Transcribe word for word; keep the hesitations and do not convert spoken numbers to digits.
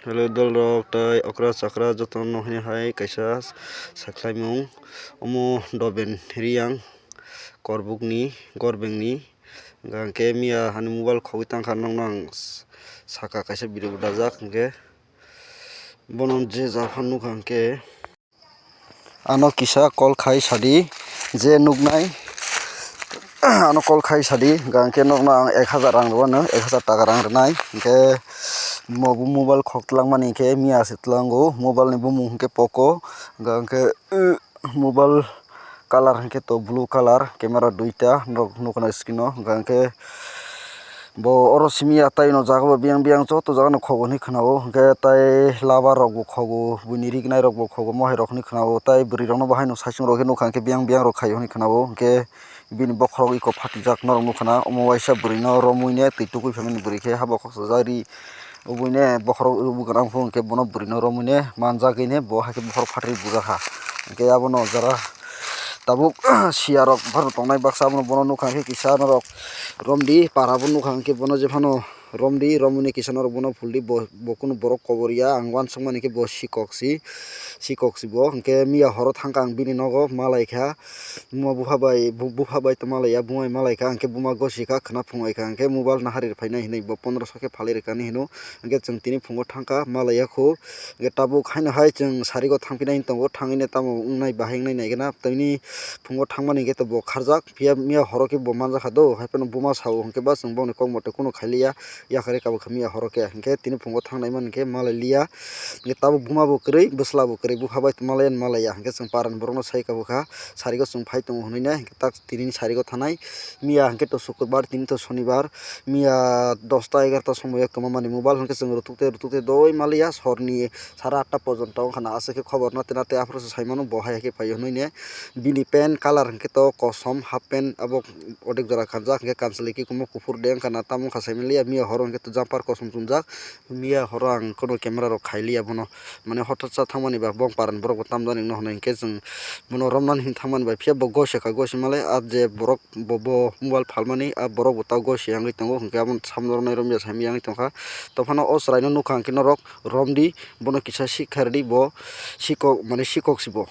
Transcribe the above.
Hello dolrok tei okra chakra jotono hwnwi hai kaisa sakhlaimung. Omo Doben Riyang Korbukni Gorbengni. Hwnkhe miya ani mobile khogwi tangkha, nokno ang saka kaisa video bo dajak, hwnkhe bono je ja phano nukha hwnkhe. Ano kisa call khai sadi, je nuknai, ano call khai sadi, hwnkhe nokno ang ek hazar rang rwano, ek hazar taka rang rwnai, hwnkhe mo bo mobile khok twlangmani hwnkhe miya se twlango, mobile ni bumung hwnkhe Poco, hwnkhe, uh, mobile colour hwnkhe to blue colour, camera duita norok nukna screen o, hwnkhe. Bo oro simi ya tei no jaga bo biyang biyang joto jaga no khogo hinwi khwnao, hwnkhe tei laba rok bo khogo, buini rignai rok bo khogo, mohai rok hinwi khwnao, tei bwrwi rok no bo haino saichung rok khe nukha hwnkhe biyang biyang rok khaio hinwi khwnao, hwnkhe bini bokhorok iko phatijak norok nukha na, omo waisa bwrwi no romwi ne twi tukui phaimani bwrwi khe habo khoksa jari, obo ne bokhorok obo gwnang phuru hwnkhe bono bwrwi no romwi ne manjagwi ne bo hai khe bokhorok phatri bujakha, hwnkhe abono jara tabuk siya rok bokhorok tongnai baksa abono bono nukha hwnkhe kisa norok. Romdi para bo nukha hwnkhe bono jephano romdi, romwini kisa norok bono phuldi, bo, bo kunu borok kobor ya, ang uansukmani khe bo sikok si, sikok si bo. Hwnkhe miya horo thangkha ang bini nogo, malaikha, buma bupha bai, bu-, bupha bai tongma laiya, buma bai malaikha, hwnkhe buma gosikha, khwna phungaikha, hwnkhe mobile nahari rwphainai hinwi bo pondro so khe phalwi rwkani hino, hwnkhe chwng tini phungo thangkha, malaiya khu. Hwnkhe tabuk haino hai chwng sarigo thangphinai tongo, thangwino tamo wngnai bahai wngnai naikhe na, tini phungo thangmani hwnkhe to bo kharjak, phiya miya horo khe bo manjakha do, hai phano buma sao hwnkhe ba chwng bongni kok mote kunu khailiya, yakarwi kabukha miya horo khe, hwnkhe tini phungo thangnai man hwnkhe malai liya, hwnkhe tabuk buma bo kwrwi, bwsla bo kwrwi, bupha bai tongma laiya, malaiya, hwnkhe chwng parani borokno sai kabukha, sarigo chwng phai tongo hwnwi nai, hwnkhe tak tini sarigo thanai, miya hwnkhe to sukurbar, tini to sonibar, miya dosta egarota somoio kwmamani mobile hwnkhe chwng rutukte rutukte doi maliya, sorni sara atta porjonto wngkha na, aswk khe khobor nate nate aphuru se saimano bo hai khe phaio hwnwi ne. Bini pant colour hwnkhe to kosom, half pant abo odek jora kanjak, hwnkhe kansaloi khe kumo kuphur de wngkha na, tamo wngkha saimaliya, miya horo hwnkhe to jumper kosom chumjak, miya horo ang kheno camera rok khailiya bono, mane hothatsa thangmani ba bong parani borok bo tamjani wngno hwnwi hwnkhe chwng bono romnani hinwi thangmani ba, phiya bo gosi kha, gosi malai ah je borok bo, bo mobile phalmani ah borok bo ta gosi wngwi tongo, hwnkhe abono samno romnai romya saimanya wngwi tongkha. Tongphano o chwraino nukha hwnkhe norok romdi, bono kisa sikha rwdi, bo sikok, mane sikok si bo.